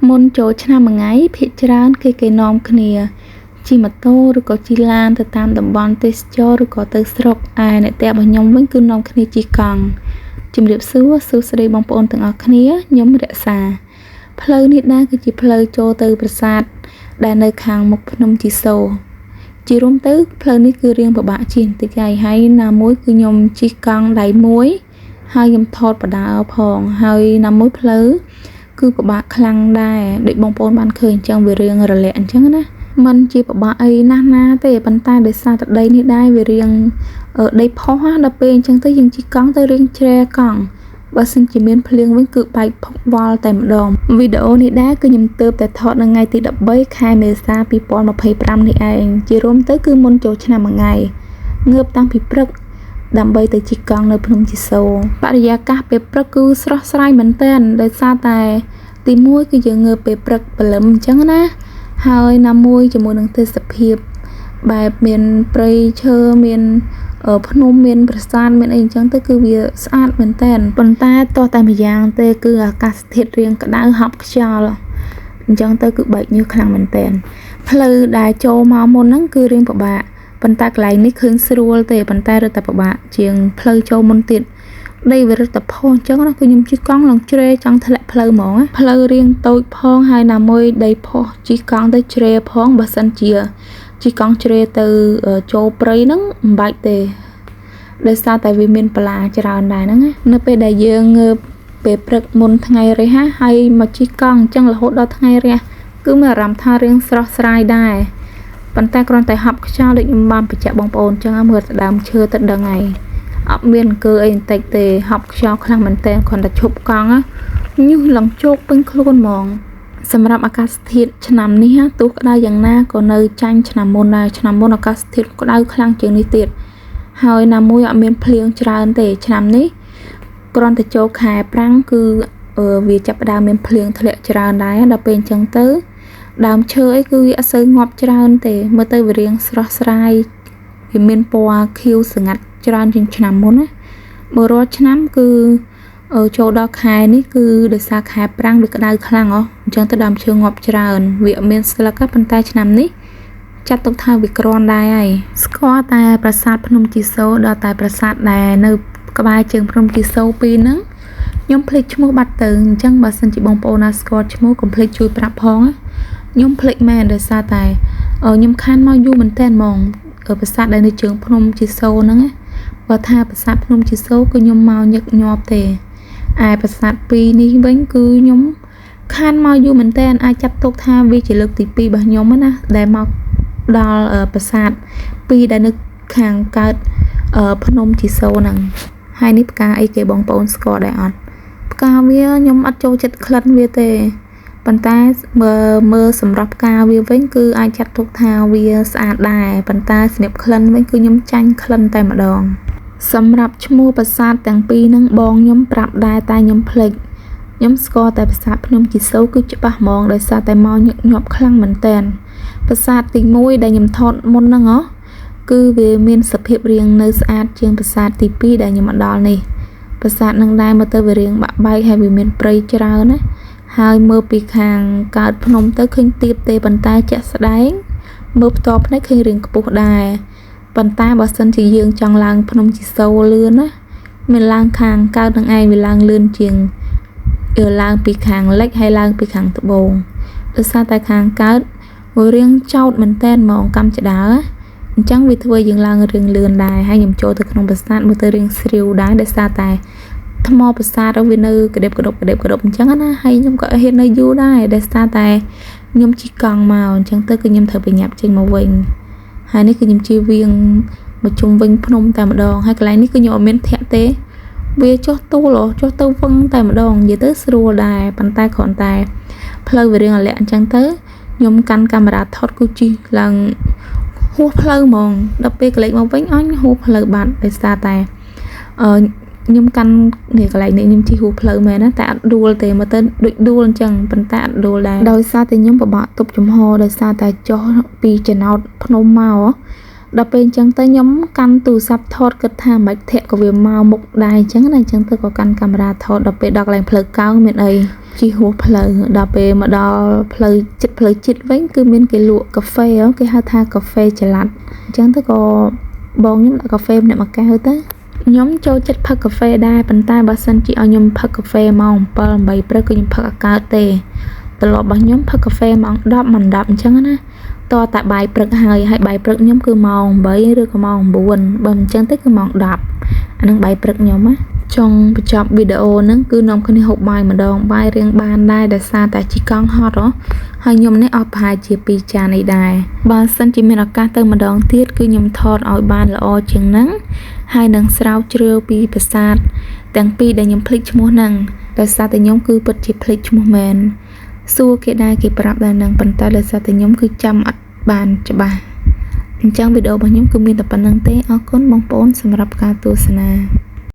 មុនចូលឆ្នាំមួយថ្ងៃភាគច្រើនគេគេនាំគ្នាជិះម៉ូតូឬក៏ជិះឡានទៅតាមតំបន់ទេសចរឬក៏ទៅស្រុកឯអ្នកផ្ទះរបស់ខ្ញុំវិញគឺនាំគ្នាជិះកង់ជំរាបសួរសួស្តីបងប្អូនទាំងអស់គ្នាខ្ញុំរក្សាផ្លូវនេះដែរគឺជាផ្លូវចូលទៅប្រាសាទដែលនៅខាងមុខភ្នំជីសូរជារួមទៅផ្លូវនេះគឺរៀងពិបាកជិះបន្តិចហើយហើយណាមួយគឺខ្ញុំជិះកង់ដៃមួយហើយខ្ញុំថតបដាផងហើយណាមួយផ្លូវគឺពិបាកខ្លាំងដែរដូចបងប្អូនបានឃើញអញ្ចឹងវារៀងរលាក់អញ្ចឹងណាมันជាពិបាកអីណាស់ណាទេប៉ុន្តែដោយសារតែដីនេះដែរវារៀងដីផុសណាដល់ពេលអញ្ចឹងទៅយើងជិះកង់ទៅរៀងជ្រែកង់បើសិនជាមានភ្លៀងវិញគឺបែកផុកវល់តែម្ដងវីដេអូនេះដែរគឺខ្ញុំទើបតែថតនៅថ្ងៃទី13ខែមេសា2025នេះឯងជារួមទៅគឺមុនចូលឆ្នាំមួយថ្ងៃងើបតាំងពីព្រឹកដើម្បីទៅជិះកង់នៅភ្នំជីសូរបរិយាកាសពេលព្រឹកគឺស្រស់ស្រាយមែនទែនដោយសារតែទី1គឺយើងងើបពេលព្រឹកព្រលឹមអញ្ចឹងណាហើយណាមួយជាមួយនឹងទេសភាពបែបមានព្រៃឈើមានភ្នំមានប្រាសាទមានអីអញ្ចឹងទៅគឺវាស្អាតមែនតើប៉ុន្តែតោះតែម្យ៉ាងទេគឺអាកាសធាតុរាងក្តៅហប់ខ្យល់អញ្ចឹងទៅគឺបែកញើសខ្លាំងមែនតើផ្លូវដែលចូលមកមុនហ្នឹងគឺរាងពិបាកប៉ុន្តែកន្លែងនេះឃើញស្រួលទេប៉ុន្តែរត់តែពិបាកជាងផ្លូវចូលមុនទៀតដីវារត់តែផុសអញ្ចឹងណាគឺខ្ញុំជិះកង់ឡើងជ្រេចង់ធ្លាក់ផ្លូវហ្មងផ្លូវរៀងតូចផងហើយណាមួយដីផុសជិះកង់ទៅជ្រេផងបើសិនជាជិះកង់ជ្រេទៅចូលព្រៃហ្នឹងមិនបាច់ទេដោយសារតែវាមានបន្លាច្រើនដែរហ្នឹងណានៅពេលដែលយើងងើបពេលព្រឹកមុនថ្ងៃរះហើយមកជិះកង់អញ្ចឹងរហូតដល់ថ្ងៃរះគឺមានអារម្មណ៍ថារៀងស្រស់ស្រាយដែរប៉ុន្តែគ្រាន់តែហប់ខ្យល់ដូចខ្ញុំបានបញ្ជាក់បងប្អូនអញ្ចឹងមើលទៅដើមឈើទៅដឹងហើយអត់មានអង្គើអីបន្តិចទេហប់ខ្យល់ខ្លាំងមែនតើគ្រាន់តែឈប់កង់ញឹសឡើងជោកពេញខ្លួនហ្មងសម្រាប់អាកាសធាតុឆ្នាំនេះទោះក្តៅយ៉ាងណាក៏នៅចាញ់ឆ្នាំមុនដែរឆ្នាំមុនអាកាសធាតុក្តៅខ្លាំងជាងនេះទៀតហើយណាមួយអត់មានភ្លៀងច្រើនទេឆ្នាំនេះគ្រាន់តែចូលខែប្រាំងគឺវាចាប់ផ្ដើមមានភ្លៀងធ្លាក់ច្រើនដែរដល់ពេលអញ្ចឹងទៅដើមឈើអីគឺវាអត់សូវងាប់ច្រើនទេមើលទៅវារៀងស្រស់ស្រាយវាមានពណ៌ខៀវស្ងាត់ច្រើនជាងឆ្នាំមុនណាបើរាល់ឆ្នាំគឺចូលដល់ខែនេះគឺដោយសារខែប្រាំងវាក្តៅខ្លាំងហ៎អញ្ចឹងទៅដើមឈើងាប់ច្រើនវាអត់មានស្លឹកប៉ុន្តែឆ្នាំនេះចាត់ទុកថាវាក្រាន់ដែរហើយស្គាល់តែប្រាសាទភ្នំជីសូរដល់តែប្រាសាទដែលនៅក្បែរជើងភ្នំជីសូរពីរហ្នឹងខ្ញុំភ្លេចឈ្មោះបាត់ទៅអញ្ចឹងបើសិនជាបងប្អូនណាស្គាល់ឈ្មោះកុំភ្លេចជួយប្រាប់ផងខ្ញុំភ្លេចមែនដោយសារតែខ្ញុំខានមកយូរមែនតើហ្មងប្រាសាទដែលនៅជើងភ្នំជីសូរហ្នឹងណាបើថាប្រាសាទភ្នំជីសូរគឺខ្ញុំមកញឹកញាប់ទេឯប្រាសាទពីរនេះវិញគឺខ្ញុំខានមកយូរមែនតើអាចចាត់ទុកថាវាជាលើកទី2របស់ខ្ញុំណាដែលមកដល់ប្រាសាទពីរដែលនៅខាងកើតភ្នំជីសូរហ្នឹងហើយនេះផ្កាអីគេបងប្អូនស្គាល់ដែរអត់ផ្កាវាខ្ញុំអត់ចូលចិត្តក្លិនវាទេប៉ុន្តែមើលមើលសម្រាប់ផ្កាវាវិញគឺអាចចាត់ទុកថាវាស្អាតដែរប៉ុន្តែសម្រាប់ក្លិនវិញគឺខ្ញុំចាញ់ក្លិនតែម្ដងសម្រាប់ឈ្មោះប្រាសាទទាំងពីរហ្នឹងបងខ្ញុំប្រាប់ដែរតែខ្ញុំភ្លេចខ្ញុំស្គាល់តែប្រាសាទភ្នំជីសូរគឺច្បាស់ហ្មងដោយសារតែមកញឹកញាប់ខ្លាំងមែនតើប្រាសាទទី1ដែលខ្ញុំថតមុនហ្នឹងហ៎គឺវាមានសភាពរាងនៅស្អាតជាងប្រាសាទទី2ដែលខ្ញុំមកដល់នេះប្រាសាទនឹងដែរមើលទៅវារាងបាក់បែកហើយវាមានព្រៃច្រើនណាហើយមើលពីខាងកើតភ្នំទៅឃើញទៀបទេប៉ុន្តែជាក់ស្ដែងមើលផ្ទាល់ភ្នែកឃើញរាងខ្ពស់ដែរប៉ុន្តែបើសិនជាយើងចង់ឡើងភ្នំជីសូរលឿនណាមានឡើងខាងកើតនឹងឯងវាឡើងលឿនជាងឡើងពីខាងលិចហើយឡើងពីខាងត្បូងដោយសារតែខាងកើតរៀងចោតមែនតែនហ្មងកម្មចដើអញ្ចឹងវាធ្វើយើងឡើងរៀងលឿនដែរហើយខ្ញុំចូលទៅក្នុងប្រាសាទមើលទៅរៀងស្រាវដែរដោយសារតែថ្មប្រាសាទវានៅក្តេបក្តុបក្តេបក្តុបអញ្ចឹងណាហើយខ្ញុំក៏ហ៊ាននៅយូរដែរដោយសារតែខ្ញុំជិះកង់មកអញ្ចឹងទៅគឺខ្ញុំត្រូវប្រញាប់ចេញមកវិញហើយនេះគឺខ្ញុំជិះវៀងមកជុំវិញភ្នំតែម្ដងហើយកន្លែងនេះគឺខ្ញុំអត់មានធាក់ទេវាចុះទូលចុះទៅវឹងតែម្ដងនិយាយទៅស្រួលដែរប៉ុន្តែគ្រាន់តែផ្លូវវារៀងអាលាក់អញ្ចឹងទៅខ្ញុំកាន់កាមេរ៉ាថតគឺជិះឡើងហួសផ្លូវហ្មងដល់ពេលកលេចមកវិញអញហួសផ្លូវបាត់ដោយសារតែខ្ញុំកាន់នេះកន្លែងនេះខ្ញុំជិះហួសផ្លូវមែនណាតែអត់ដួលទេមើលទៅដូចដួលអញ្ចឹងប៉ុន្តែអត់ដួលដែរដោយសារតែខ្ញុំពិបាកទប់ចំហដោយសារតែចុះពីចំណោតភ្នំមក ដល់ពេលអញ្ចឹងទៅខ្ញុំកាន់ទូរស័ព្ទថតគិតថាមិនធាក់ក៏វាមកមុខដែរអញ្ចឹងណាអញ្ចឹងទៅក៏កាន់កាមេរ៉ាថតដល់ពេលដល់កន្លែងផ្លូវកោងមានអីជិះហួសផ្លូវដល់ពេលមកដល់ផ្លូវចិត្តផ្លូវជាតិវិញគឺមានគេលក់កាហ្វេគេហៅថាកាហ្វេចល័តអញ្ចឹងទៅក៏បងខ្ញុំដាក់កាហ្វេម្នាក់មួយកែវទៅខ្ញុំចូលចិត្តផឹកកាហ្វេដែរប៉ុន្តែបើសិនជាឲ្យខ្ញុំផឹកកាហ្វេម៉ោង7 8ព្រឹកគឺខ្ញុំផឹកអត់កើតទេត្រឡប់របស់ខ្ញុំផឹកកាហ្វេម៉ោង10ម៉ោង10អញ្ចឹងណាតតែបាយព្រឹកហើយហើយបាយព្រឹកខ្ញុំគឺម៉ោង8ឬក៏ម៉ោង9បើមិនអញ្ចឹងទេគឺម៉ោង10អានឹងបាយព្រឹកខ្ញុំណាចុងបញ្ចប់វីដេអូហ្នឹងគឺនាំគ្នាហូបបាយម្ដងបាយរៀងបានដែរដោយសារតែជិះកង់ហត់ហ៎ហើយខ្ញុំនេះអស់ប្រហែលជា2ចាននេះដែរបើសិនជាមានឱកាសទៅម្ដងទៀតគឺខ្ញុំថតឲ្យបានល្អជាងហ្នឹងហើយនឹងស្រាវជ្រាវពីប្រាសាទទាំងពីរដែលខ្ញុំភ្លេចឈ្មោះហ្នឹងដោយសារតែខ្ញុំគឺពិតជាភ្លេចឈ្មោះមែនសួរគេដែរគេប្រាប់ដែរហ្នឹងប៉ុន្តែដោយសារតែខ្ញុំគឺចាំអត់បានច្បាស់អញ្ចឹងវីដេអូរបស់ខ្ញុំគឺមានតែប៉ុណ្្នឹងទេអរគុណបងប្អូនសម្រាប់ការទស្សនា។